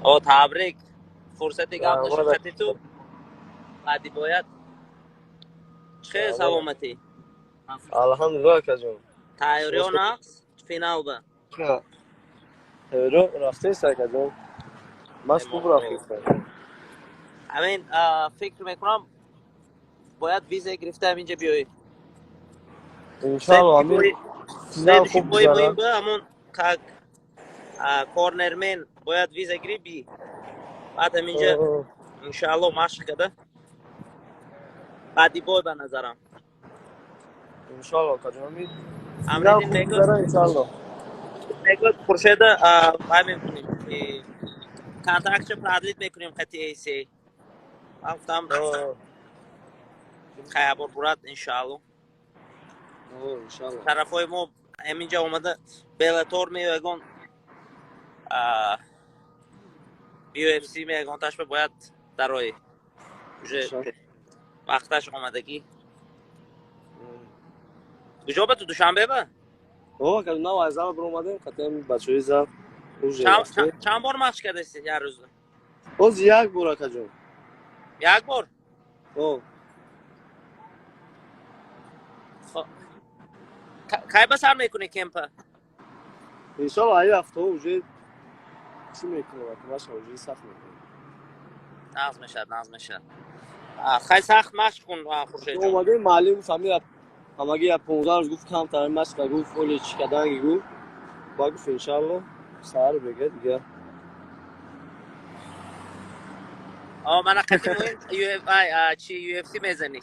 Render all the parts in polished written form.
О, табрик. Фурсати гап нашуд хати ту. Баъди бояд. Чӣ хел, саломатӣ? Алҳамдулилла, акаҷон. Тайёриё нақс финал ба? Тайёриё рафтест, акаҷон. Маш хуб рафтест. Ҳамин фикр мекунам, бояд виза гирифта ҳаминҷа биёӣ. Иншалло, ҳамин финал хуб бой гузарад. Ба ҳамон как корнермен бояд виза гирӣ би. Баъд ҳаминҷа, иншаалло, машқ када. Баъди бой, ба назарам. Иншалло, акаҷон. Ҳамин финал Амридин хуб мегӯяд гузарад, иншалло. Мегӯяд, Хуршеда вай мекунем, контрактша продлить мекунем хати ACA. Ман гуфтам, хаябор бурад, иншаалло. Иншалло. Тарафҳои мо ҳаминҷа омада Беллатор ме ягон UFC ме ягонташба бояд дарои. Уже вақташ омадагӣ. Куҷо ба ту, Душанбе ба? О, акаҷон, нав аз зал биромадем, қатъиан бачаҳои зал уже рафтем. Чанд бор машқ кардасти як рӯза? Боз як бор, акаҷон. Як бор? О. Кай ба сар мекунӣ кемпа? Иншалло, ай ҳафтаҳо уже чӣ мекунем, маша уже сахт мекунем. Нағз мешавад, нағз мешавад. Хай, сахт машқ кун, Хуршедҷон. Омадем, маълим гуфт, ҳамин ҳамагӣ я 15 рӯз гуфт, камтар машқа гуфт, оли чӣ каданги гуфт. Ба гуфт, иншалло, саҳар бега дига. О, мана қати муҳим чи UFC мезанӣ.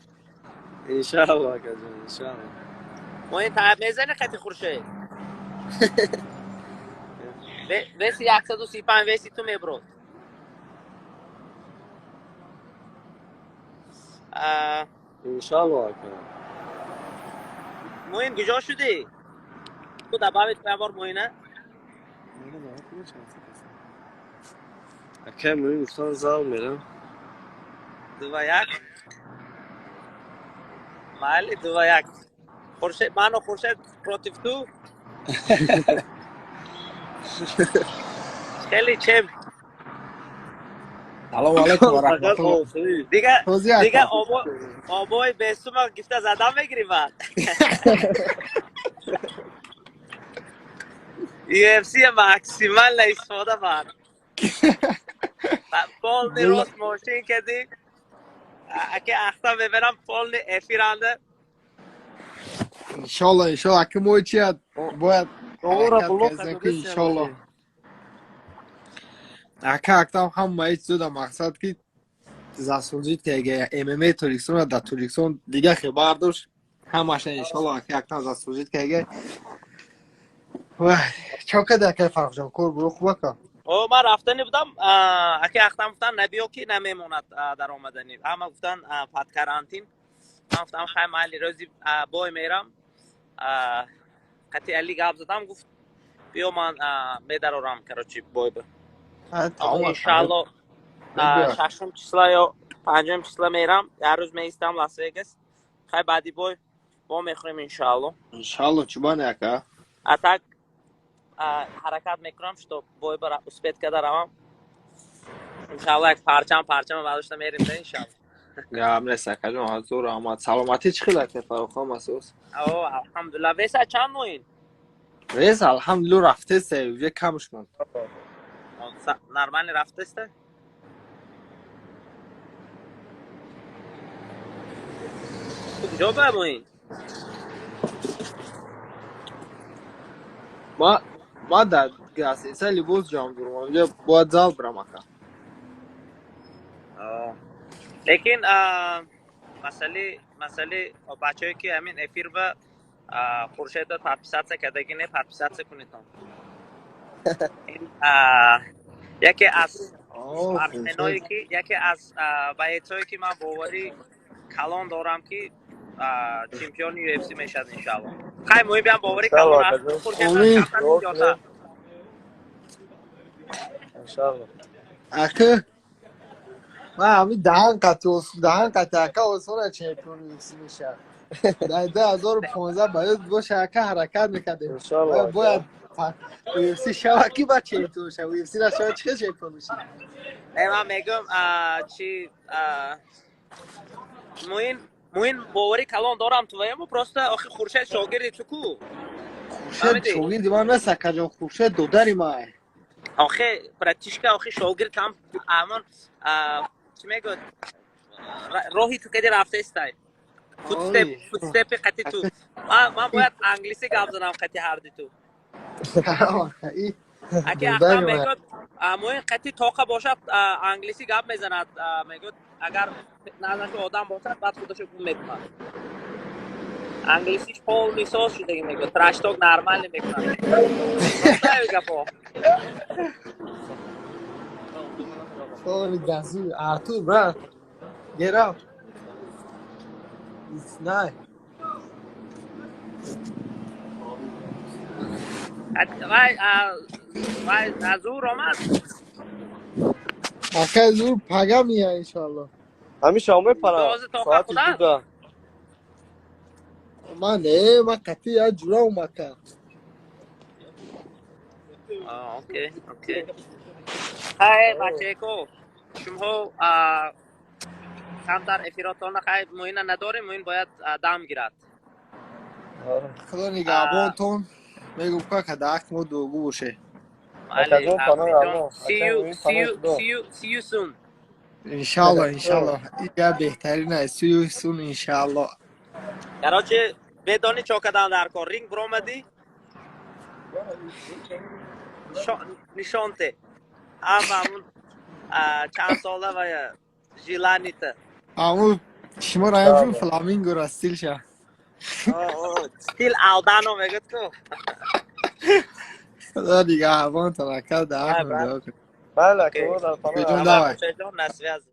Иншалло, акаҷон, иншалло. Муҳим тааб мезанӣ қати Хуршед. Веси 135 веси ту меброд. Иншалло, ака. Муҳим, куҷо шудӣ? Ту добавить кун бор Муҳина. Акай Муҳим гуфтан, зал мерам. 2-1. Майли, 2-1. Хуршед, ману Хуршед против ту. Хеле чем. Салому алайкум ва Фақат раҳматуллоҳ. охирӣ. Дига Тозӣ, ака. дига обои бесума гифта задам мегирӣ баъд. UFC максимально истифода бар. Полный рост мошин кардӣ. Аке ахта мебарам полный эфиранда. Иншолло, иншолло, ака, мо чи бояд Ора ҳаракат блок кардем ки, иншолло, ака, актам ҳамаи чизода мақсад ки заслужить ки ММА Тоҷикистон дар Тоҷикистон дига хел бардошт ҳамаша, иншолло, ака, актам заслужить кеге. Чо кади, акай Фаррухҷон, кор буро хуб, ака? О, ман рафтани будам, аки ахтам гуфтан, набиё ки намемонад дар омадани. Ҳама гуфтан, под карантин. Ман гуфтам, хай, майли, рӯзи бой мерам. Қати Али гап задам, гуфт, биё, ман медарорам, короче, бой ба. Иншалло, шашум числа ё панҷум числа мерам, як рӯз меистам Лас Вегас. Хай, баъди бой бо мехӯрем, иншалло. Иншалло, чубане, ака. А так ҳаракат мекунам, что бой ба успеть карда равам. Иншалло, як парчам бардошта мерем да, иншалло. Гап нест, акаҷон, ҳазор раҳмат. Саломатӣ чӣ хел, ака Фаррухон, асос? О, алҳамдулилла. Веса чанд моин? Вес, алҳамдулилла, рафтеста, уже камш монд. Нормально рафтеста? Ту куҷо ба, Муин? Ма дар гостиница либос ҷамъ дорам, онҷа бояд зал бирам, ака. Лекин масъали бачаҳое ки ҳамин эфир ба Хуршеда подписаться кардагӣ не, подписаться кунедон. Ин яке аз спортсменое ки, яке аз боецое ки ман боварӣ калон дорам ки чемпиони UFC мешавад, иншалло. Хай, муҳим биам боварӣ калон аст. Хуршед камтар зиёдтар. Иншалло. Ака, ман ҳамин даҳан қати, даҳан қати, ака, осона чемпиони UFC мешавад. Дар 2015 ба ёд боша, ака, ҳаракат мекардем. Иншалло. Бояд. UFC шава, ки ба чемпион шава? UFC ра шава, чӣ чемпион меши? Не, ман мегӯям, чи Муин, Муин, боварӣ калон дорам ту ваему, просто охи Хуршед шогирди ту ку. Хуршед шогирди ман нест, акаҷон, Хуршед додари ман. Охе, братишка, охи шогирд ҳам амон, чӣ мегӯяд, роҳи ту кади рафтаистай, footstep и қати ту. Ман бояд англисӣ гап занам қати ҳарди ту. Аки ахтам мегӯяд, Муин қати тоқа бошад, англисӣ гап мезанад, мегӯяд, агар наздашо одам бошад, баъд худашо гум мекунад. Англисиш полный соз шудаги, мегӯяд, trash talk нормально мекунад. Гапо. Полный газу. Артур, брат, get up. It's nice. Вай зур омад. Акай, зур пага мия, иншалло. Ҳамин шав мепарам, соати 2-да. Ман не, ман қатъи як ҷура омадам. Окей, хай, бачаеко, шумоҳо камтар эфиротона, хай, Муина надорем, Муин бояд дам гирад. Худо нигаҳбонтон, мегум, ка дар мо дуогӯ боше. See you soon. Иншалло, иншалло, ия беҳтарин аст. See you soon, иншалло. Короче, бедони чо кадан дар кор, ринг биромадӣ, нишонте ҳама ҳамун чанд сола ва желание та. Аму шумо раём фламингора стилша. Стил Алдано мегӯд ку. Худо нигаҳбонтон, ака, дар Бале. На связи.